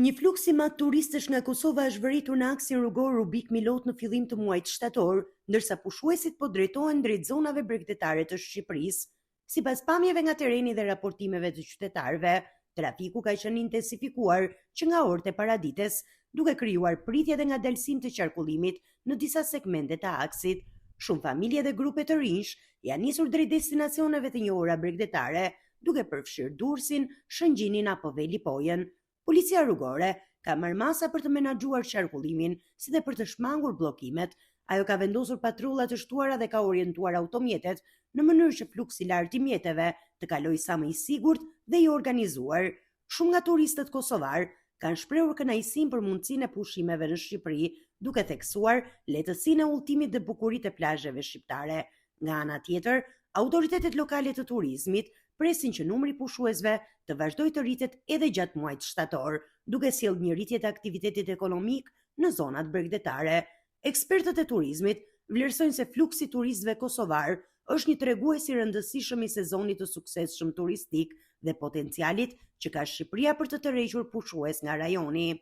Një fluks i madh turistësh nga Kosova është vërejtur në aksin rrugor Rubik-Milot në fillim të muajit shtator, ndërsa pushuesit po drejtohen drejt zonave bregdetare të Shqipërisë. Sipas pamjeve nga terreni dhe raportimeve të qytetarëve, trafiku ka qenë intensifikuar që nga orët e paradites, duke krijuar pritje dhe ngadalësim të qarkullimit në disa segmente të aksit. Shumë familje dhe grupe të rinjsh janë nisur drejt destinacioneve të njohura bregdetare, duke përfshirë Durrësin, Shëngjinin apo Velipojën. Policia Rrugore ka marrë masa për të menaxhuar qarkullimin, si dhe për të shmangur bllokimet. Ajo ka vendosur patrulla të shtuara dhe ka orientuar automjetet në mënyrë që fluksi i lartë i mjeteve të kalojë sa më i sigurt dhe i organizuar. Shumë nga turistët kosovarë kanë shprehur kënaqësinë për mundësinë e pushimeve në Shqipëri, duke theksuar lehtësinë e udhëtimit dhe bukuritë e plazheve shqiptare. Nga ana tjetër, autoritetet lokale të turizmit presin që numri i pushuesve të vazhdojë të rritet edhe gjatë muajit shtator, duke sjellë një rritje të aktivitetit ekonomik në zonat bregdetare. Ekspertët e turizmit vlerësojnë se fluksi i turistëve kosovarë është një tregues i rëndësishëm i sezonit të suksesshëm turistik dhe potencialit që ka Shqipëria për të tërhequr pushues nga rajoni.